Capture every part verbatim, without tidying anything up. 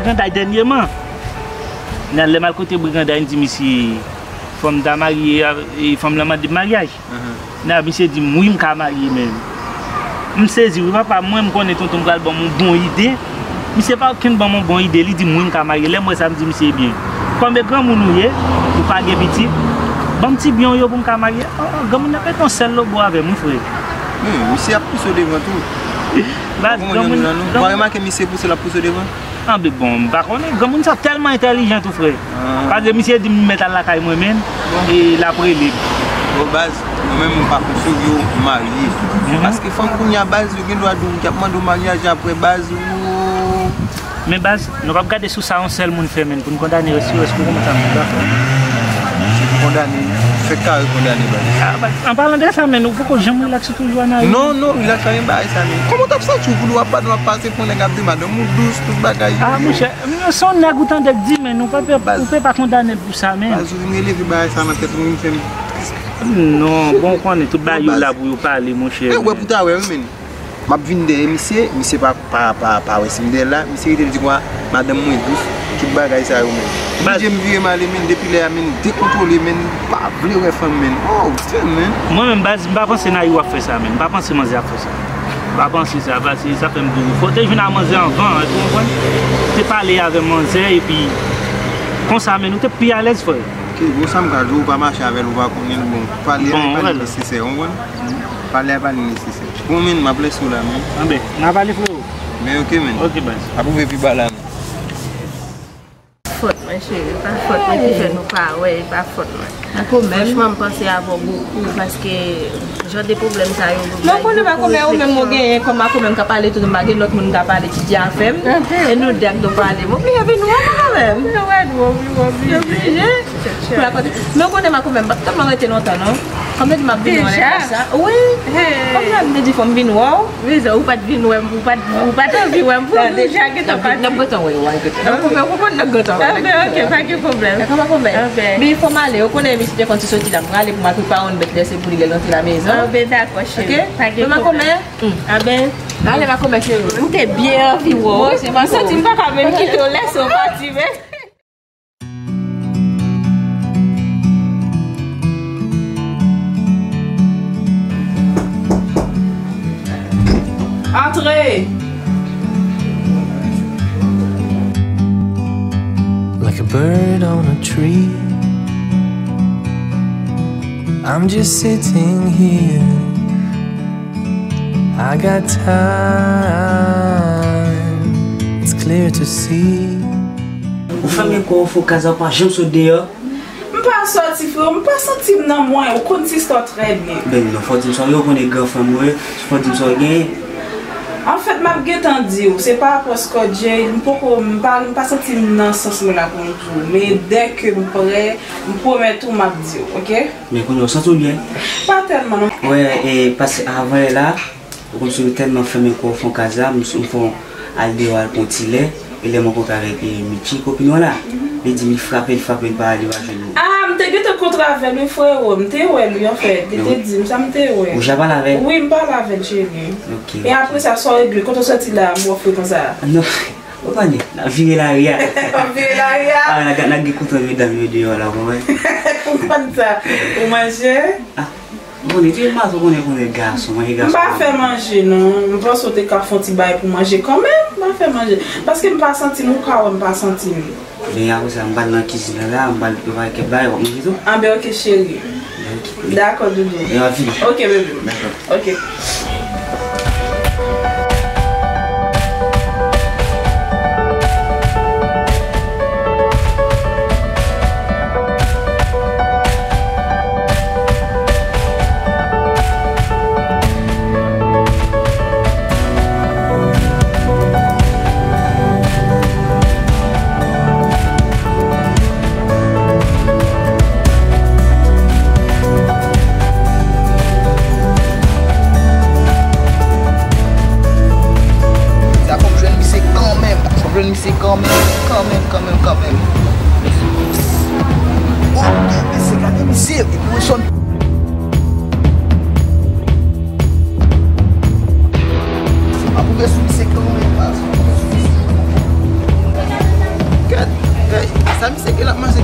Briganday dènyèman. Nan lè m al kote Briganday, m di misye, fò m ta marye, e, fanm lan mande m maryaj. Nan, misye di m, wi, m ka marye menm. M sezi, wi, papa, mwen, m konnen tonton m pral ban m yon bon ide. Misye pa okenn ban m yon bon ide, li di m, wi, m ka marye. Lè m wè sa, m di misye, ebyen, kòm e granmoun ou ye, ou pa gen pitit, ban m ti byen w yo pou m ka marye. Oh, oh, granmoun nan pete yon sèl lobo avè m, wi, frè. Hmm, misye ap pouse w devan tou. Baz, granmoun, granmoun. Ou pa remake misye pouse l ap pouse w devan? Anben bon, m pa konnen. Granmoun sa tèlman entèlijan tou, frè. Paske misye di m mèt al lakay mwen menm, e l ap rele m. Bon, baz, mwen menm m pa konn si w marye. Paske fanm kounye a, baz, yo gen dwa di w ki ap mande w maryaj apre, baz, ou. Men baz, nou p ap gade sou sa yon sèl moun fè, menn, pou n kondane yo, si w èske w konprann sa m di la. Si w kondane, fèk kare kondane, baz. Ah, baz, an palan de sa, menn, ou poko janm rilaks ou toujou ann ale? Non, non, rilaks pa gen bagay sa, menn. Kòman w t ap santi w pou w ap, w ap pase pou yon nèg ap di madanm ou dous, tout bagay? Ah, monchè, se yon nèg ou tande k di, men ou pa pe, ou pe pa kondane l pou sa, men. Baz, ou vin releve bagay sa nan tèt mwen, vin fè m. Non, bon, ou konnen, tout bagay yo la pou yo pale, monchè. E wè pou ta wè, wi, men. M ap vin dèyè misye, misye pa, pa, pa, pa wè si m dèyè l la, misye rete l di kwa, madanm mwen dous, tout bagay sa yo, men. Baz. Bidje m vire m ale, men, depi lè a, men, dekontwole, men, pa vle wè fanm, men. Oh, damn, men. Mwen menm, baz, m pa panse Nayou ap fè sa, men. M pa panse manzè ap fè sa. M pa panse sa, paske sa fè m di w, fò w te jwenn ak manzè anvan, èske w konprann? Te pale avè manzè, epi konsa, men, nou te pi alèz, frè. Ok, bon, sa m ka di w, ou pa mache avè l, ou pa konnen l, bon, pale a pa li nesesè, w konprann? Pale a pa li nesesè. Bon, men, m ap lèse w la, men. Anben, n a pale, freo. Men, ok, men. Ok, baz. Ap rive pi ba la, men. Fòt mwen, cheri, pa fòt mwen ki fè nou pa wè, e pa fòt mwen. Makomè. Franchman, m panse avè w bokou, paske jan de pwoblèm sa yo, men w konnen makomè, ou menm ou genyen kòm makomè, m ka pale tou, m pa gen lòt moun m ka pale ki di afè m. E nou de ak nou pale. M oblije vin wè w makomè. Yo rèd, w oblije. Pou rakonte. Men w konnen makomè, m p ap tèlman rete lontan, non. Kòm yo di m ap vin wè w lè sa. Wi. Kòm sa m te di fò m vin wè w. Rezon, ou pa t vin wè m, ou pa t, ou pa t anvi wè m pou nou. Deja gentan pati. N ap gentan wè yo, n ap gentan. N ap konprann, n ap gentan wè. Anben, ok, pa gen pwoblèm. Dakò, pa konprann. Anben. Men fò m ale, ou konnen misye te fè yon ti soti la, m prale pou m al prepare yon bèt lèse pou li lè l antre lamezon. Anben, dakò, cheri. Ok? Pa gen pwoblèm. Anben. Ale, makomè, cheri. M te byen anvi wè w. M santi m pa ka menm kite w lèse w pati, men. Antre! Like a bird on a tree. I'm just sitting here. I got time. It's clear to see. Ou fèmen kò w, fon kaz la, ou pa janm sot deyò. M pa sòti, freo, m pa santi m nan mwen. Ou konn sistè w trè byen. Baby, non, fò w di m sa w ye, ou konnen gran fanm ou ye, fò w di m sa w genyen. Anfèt, m ap gentan di w, se pa rapò Scott Jay, m poko, m pa, m pa santi m nan sans mwen la pou m di w. Men dèke m prè, m pwomèt ou m ap di w, ok? Men kounye a w santi w byen? Pa tèlman, non. Wè, e, paske avan yè la, ou konn si w tèlman fèmen kò w fon kaz la, m, m fè w al deyò al pran ti lè, e lè m rankontre avèk, e, Mitchy, kopin w la. Li di m li frape, li frape, li pa, li pa jwenn ou. Ah, m te gentan kontre avè l, wi, frero, m te wè l, wi, anfèt, li te di m sa, m te wè. Ou ja pale avè l? Wi, m pale avè l, cheri. Ok, ok. E apre sa, sa w regle? Kote w sòti la, m wè w fre konsa? Non. Ou konnen, n ap vire lari a. N ap vire lari a? Ah, n a, n a gen kontan medam yo deyò la, ou konprann? Ou konn sa. Ou manje? Ah, ou konnen, tout maten ou konnen, konnen gason, manje gason. M pa fè manje, non. M panse w te ka fè yon ti bagay pou manje kanmenm. M pa fè manje. Paske m pa santi m, ou ka wè m pa santi m. Men apre sa, m pral nan kizin nan la, m pral prepare kèk bagay, w ap manje tou. Anben, ok, cheri. Dakò, doudou. E w ap vini? Ok, bebe. Dakò. Ok.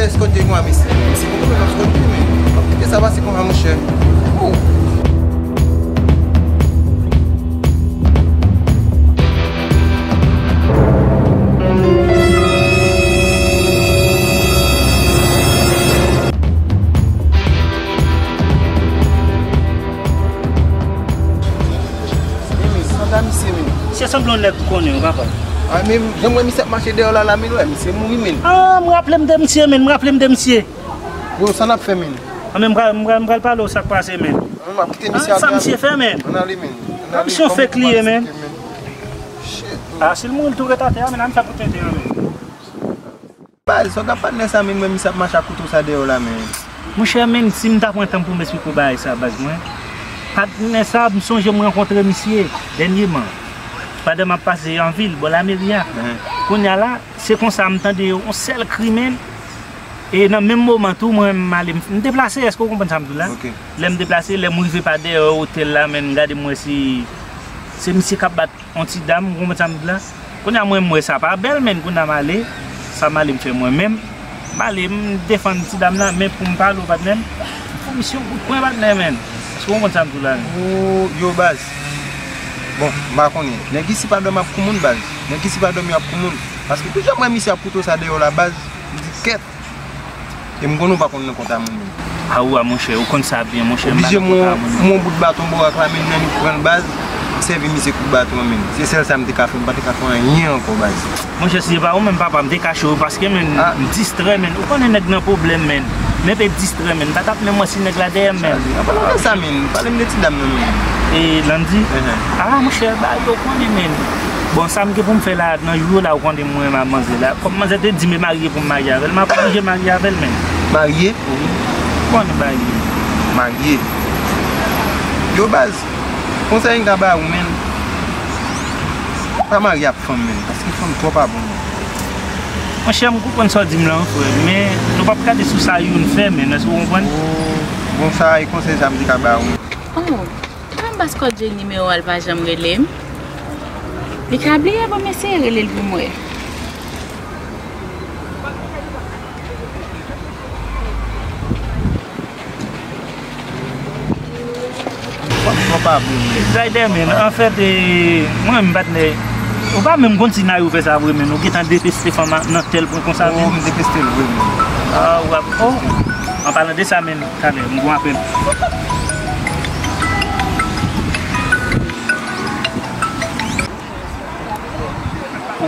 Èske w te gen yon ami, se, se pou mwen, èske w te men? Kisa pase konsa, monchè? Oh. Misye sanble yon nèg ou konnen, wi, papa. Ah, men, jan m wè misye ap mache dèyè w la, la, men, wè, misye mouri, men. Ah, m raple m de misye, men, m raple m de misye. Yo, sa n ap fè, men? Ah, men, m pral, m pral, m pral pale w sa k pase, men. Ah, men, m ap kite misye. Ah, sa misye fè, men? Ann ale, men. Ann ale, misye fèk li ye, men. Shit. Ah, si l mouri, l tou ret atè a, men, ann fè pou tenten an, men. Baz, sa w t ap pale sa, men, mwen, misye ap mache ak kouto sa dèyè w la, men. Monchè, men, si m ta pran tan pou m esplike w bagay sa, baz mwen. Patnè sa, m sonje m rankontre misye dènyèman. Pandan m ap pase an vil, bò lameri a. Kounye a la, se konsa m tande yon sèl kri, men. E nan menm moman tou, mwen, m ale, m deplase, èske w konprann sa m di w la? Lè m deplase, lè m rive pa dèyè otèl la, men, m gade, m wè se, se misye k ap bat yon ti dam, ou konprann sa m di la? Kounye a mwen, m wè sa pa bèl, men kounye a m ale, sa m ale m fè mwen menm. M ale, m defann ti dam nan, men pou m pale w, patnè m, fò misye yon kout pwen, patnè, men. Èske w konprann sa m di w la, men? Oh, yo, baz. Bon, m pa konnen. Nèg isi pa dòmi ap kou moun, baz. Nèg isi pa dòmi ap kou moun. Paske pi jan m wè misye ap kouto sa dèyè w la, baz, m di kèt. E m konnen w pa konn nan kont a moun menm. A ou a, monchè, ou konn sa byen, monchè, m pa nan kont a moun menm. Oblije m yon bout baton bò ak la, men nan m pran l baz, m sèvi misye kout baton an menm. Se sèl sa m te ka fè, m pa te ka fè anyen ankò baz. Monchè, si se pa ou menm, papa, m te kache w, paske, men, m distrè, men, ou konnen nèg nan pwoblèm, men, men pe distrè, men, m pa t ap menm wè si nèg la dèyè m, men. An palan de sa, men, pale m de ti dam nan, men. E Landy? Ah, monchè, ba yo konnen, men. Bon, sa m gen pou m fè la, nan jou yo la, ou konnen mwen renmen manzè la. Kòm manzè te di m e marye pou m marye avè l, m ap oblije marye avè l, men. Marye? Wi. Bon, nou marye. Marye. Yo, baz, konsèy m ka ba ou, men. Pa marye ak fanm, men, paske fanm twò pa bon, men. Monchè, m konprann sa w di m la, wi, frè, men nou p ap gade sou sa youn fè, men, èske w konprann? Oh, bon, sa e konsèy sa m te ka ba ou. Oh. Kòman baz Code Jenny nimewo a l pa janm rele m? Li ka bliye, bon, m eseye rele l pou m wè. Fò, fò pa bliye. Spider-Man, anfèt, e, mwen menm, patnè, ou pa menm konn si Nayou fè sa vre, men ou gentan depeste fanm nan tèl pwen konsa, men. Oh, m depeste l vre, men. Ah, w ap, oh, an palan de sa, men. Talè, m gon apèl.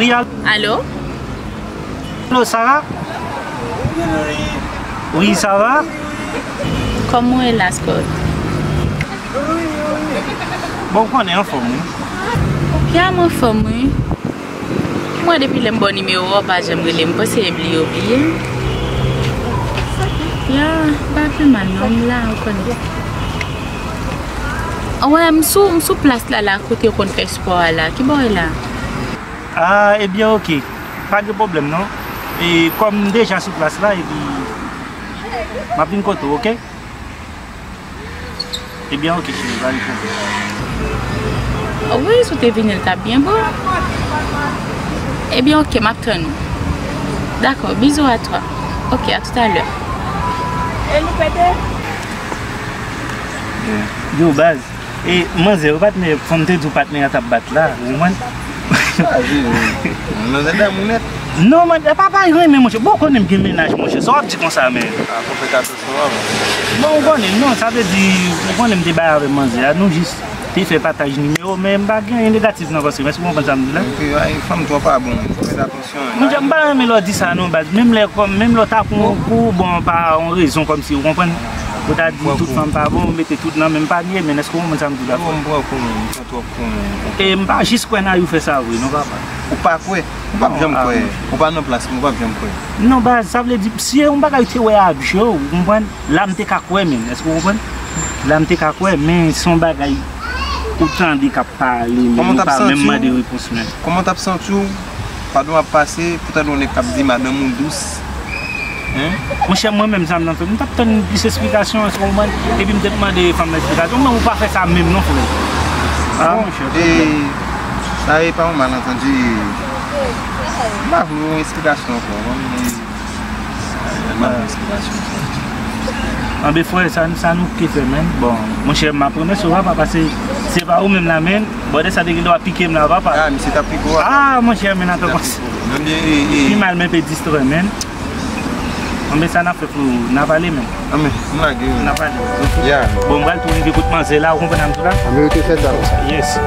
Wi, al- Alo? Alo, Sara? Wi, Sara? Kòman w ye la, Scott? Bon, ou konnen, anfòm, wi. Ok, a, m anfòm, wi. Mwen, depi lè m ba w nimewo a, w pa janm rele m. M panse e bliye w bliye m. Ya, pa pi mal non, m la, ou konnen. Wè, m sou, m sou plas la, la, kote yo konn fè spò a la. Ki bò w ye la? Ah, ebyen, ok. Pa gen pwoblèm, non. E kòm m deja sou plas la, epi m ap vin kote w, ok? Ebyen, ok, cheri, pa gen pwoblèm. Wi, si w te vini, l t ap byen bon. Ebyen, ok, m ap tann ou. Dakò, bisous à toi. Ok, à tout à l'heure. Yo, baz. E, manzè, yo patnè, fò m te di w patnè a t ap bat la, ou konprann? Sa di, manzè damou nèt. Non, man, e pa, pa renmen, monchè. Bon, ou konnen m gen mennaj, monchè. Sa w ap di konsa, men? A, fò fè kato. Bon, ou konnen, non, sa vle di, ou konnen m te bay avè manzè a, nou jis te fè pataj nimewo, men m pa gen anyen negatif nan panse m, èske w konprann sa m di la? Ok, ay, fanm twò pa bon, fò fè atansyon. Monchè, m pa renmen lè w di sa non, baz, menm lè kòm, menm lè w ta pran yon kou, bon, pa yon rezon kòmsi, ou konprann? Ou ta di tout fanm pa bon, ou mete tout nan menm panye, men èske w konprann sa m di la? Bon, m pran kou, men, m pran twòp kou, men. E m pa jis kwè Nayou fè sa vre, non, papa. Ou pa kwè? Ou p ap janm kwè. Ou pa nan plas mwen, ou p ap janm kwè. Non, baz, sa vle di, si e yon bagay te wè ak je w, ou konprann? La m te ka kwè, men. Èske w konprann? La m te ka kwè, men se yon bagay ou tande k ap pale, men ou pa menm mande repons, men. Kòman w t ap santi w pandan w ap pase pou tande yon nèg k ap di madanm ou dous? Hein? Monchè, mwen menm, sa m nan fè, m t ap tann plis esplikasyon, èske w konprann? Epi m te mande fanm nan esplikasyon, men ou pa fè sa menm non, frè. Ah, monchè. E sa e pa yon malantandi. M pa vle yon esplikasyon ankò, men M ap gen esplikasyon sa. Anben frè, sa, sa nou ke fè, menn? Bon, monchè, m ap remèsye w, papa, paske se pa ou menm la, menn. Bòdè sa te gen dwa pike m la, papa. Ah, misye t ap pike w a? Ah, monchè, menn, atò konsa. Pi mal, men pe distrè, menn. Anben sa n ap fè pou n ap pale, menn. Anben, m lage, menn. N ap pale. Ya. Bon, m pral tou rive kot manzè la, ou konprann sa m di w la? Anben, ou te fè sa konsa. Yes.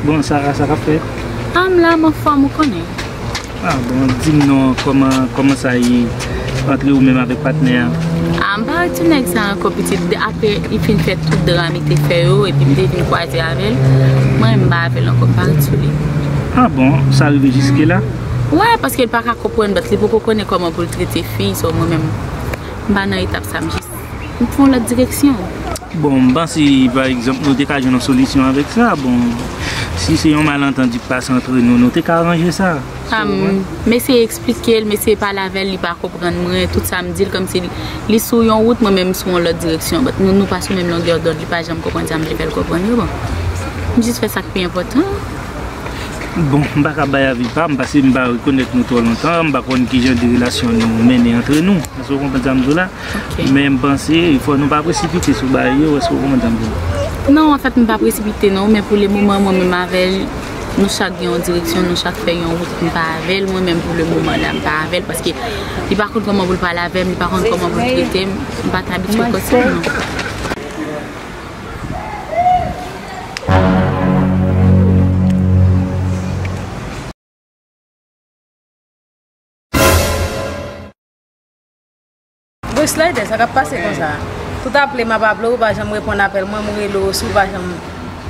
Bon, Sara, sa k ap fèt? Ah, m la, m anfòm, ou konnen. Ah, bon, di m non, kòman, kòman sa ye ant ou menm avèk patnè a? Ah, m pa ret sou nèg sa ankò, pitit. Apre li fin fè tout dram li te fè yo, epi m te vin kwaze avè l, mwen, m pa avè l ankò, m pa ret sou li. Ah bon, sa rive jiske la? Wè, paske l pa ka konprann, but li poko konnen kòman pou l trete fi, so mwen menm, m pa nan etap sa, m jis, m pran yon lòt direksyon. Bon, m panse, pa egzanp, nou te ka jwenn yon solisyon avèk sa. Bon, si se yon malantandi k pase antre nou, nou te ka ranje sa. Ah, m eseye eksplike l, m eseye pale avè l, li pa konprann mwen. Tout sa m di l, kòmsi li, li sou yon wout, mwen menm m sou yon lòt direksyon. But nou, nou pa sou menm longè dond, li pa janm konprann sa m vle fè l konprann yo. Bon, m jis fè sa k pi enpòtan. Bon, m pa ka bay avi pa m, paske m pa rekonèt nou twò lontan, m pa konn kijan de relasyon nou mennen antre nou. Èske w konprann sa m di w la? Ok. Men m panse, fò nou pa presipite sou bagay yo, èske w konprann sa m di w la? Non, anfèt, m pa presipite non, men pou le moman, mwen menm avè l, nou chak gen yon direksyon, nou chak fè yon wout, m pa avè l, mwen menm pou le moman la, m pa avè l, paske li pa konn kòman pou l pale avè m, li pa konn kòman pou l trete m, m pa t abitye konsa, non. Boy Slider, sa k ap pase konsa? Tout aple m ap aple w, ou pa janm reponn apèl mwen, m rele w osi, ou pa janm,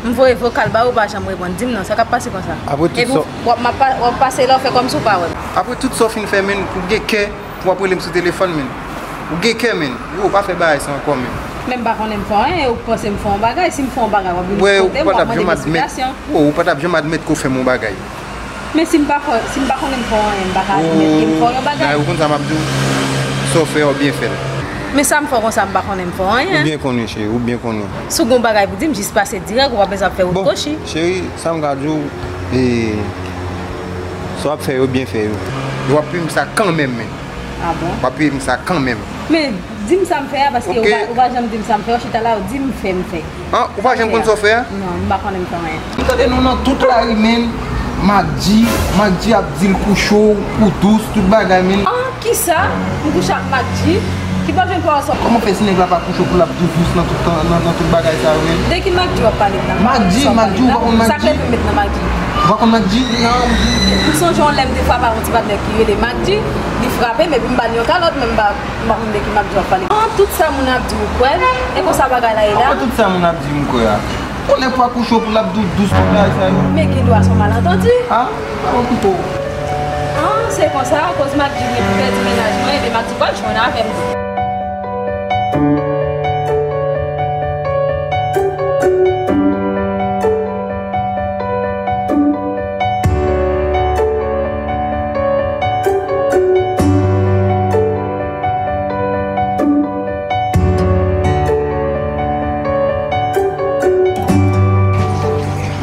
m voye vokal ba ou, ou pa janm reponn. Di m non, sa k ap pase konsa? Apre tout sa, w ap, m ap pa, w ap pase la, w fè kòmsi w pa wè m. Apre tout sa w fin fè, menn, ou gen kè pou w ap rele m sou telefòn, menn. Ou gen kè, menn. Yo, ou pa fè bagay sa ankò, menn. Men m pa konnen m fè anyen, ou panse m fè yon bagay, si m fè yon bagay, w ap vin kote m, w ap mande m esplikasyon. Ou pa t ap janm admèt ke w fè m yon bagay. Men si m pa fè, si m pa konnen m fè anyen, m pa ka admèt ke m fè yon bagay. Ou konn sa m ap di w? Sa w fè a, w byen fè l. Men sa m fè konsa, m pa konnen m fè anyen. Ou byen konnen, cheri, ou byen konnen. Si w gen yon bagay pou di m, jis pase dirèk, ou pa bezwen ap fè wout kwochi. Bon, cheri, sa m ka di w, e, sa w ap fè yo, byen fè yo. W ap peye m sa kanmenm, men. Ah bon? W ap peye m sa kanmenm. Men, di m sa m fè a, paske ou pa, ou pa janm di m sa m fè, ou chita la, ou di m fè, m fè. An, ou pa janm konn sa w fè a? Non, m pa konnen m fè anyen. M tande nou nan tout lari, menn. Macdy, Macdy ap di l kouche w, ou dous, tout bagay, menn. An, kisa? M kouche ak Macdy? Ki bò w jwenn pawòl sa? Kòman fè si nèg la pa kouche w pou l ap dous dous nan tout tan, nan, nan tout bagay sa yo, menn? De ki Macdy w ap pale la? Macdy, Macdy, ou pa konn Macdy? Sa k leve m met nan Macdy? Ou pa konn Macdy? Non, m sonje yon lè m te frape ak yon ti patnè ki rele Macdy, li frape m epi m ba l yon kalòt, men m pa M pa konn de ki Macdy w ap pale. An, tout sa moun ap di ou kwè l? E konsa bagay la ye la? Apa tout sa moun ap di m kwè a? Yon nèg pa kouche w pou l ap di w dous tout bagay sa yo. Men gen dwa se yon malantandi. A, m pa okipe w. An, se konsa, akoz Macdy vle pou pèdi mennaj mwen, ebyen Macdy pral jwenn avè m.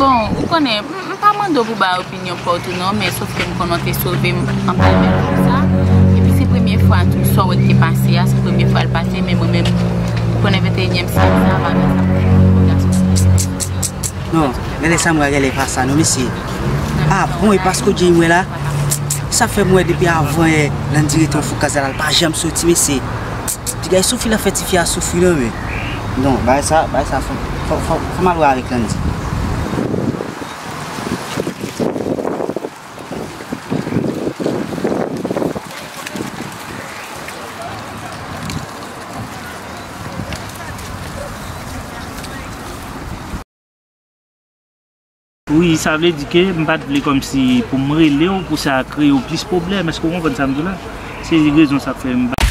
Bon, ou konnen, m, m pa mande w pou bay opinyon pa w tou non, men sòf ke m konnen w te sove m anpil bèl konsa. Epi se premye fwa tou, sa w wè k te pase a, se premye fwa l pase, men mwen menm, ou konnen venteyinyèm syèk sa, bagay sa pou fè pou gason. Non, genlè sa m wè a genlè pa sa non, mesye. A bon, e paske w djey m wè la? Sa fè m wè depi avan yè, Landy rete yon fou kaz la, l pa janm soti, mesye. Ti gay Sophie la fè tifi a soufri non, men. Non, bagay sa, bagay sa, fò, fò, fò, fò m al wè avèk Landy. Wi, sa vle di ke m pa t vle kòmsi pou m rele w, pou sa kreye w plis pwoblèm. Èske w konprann sa m di w la? Se rezon sa k fè m pa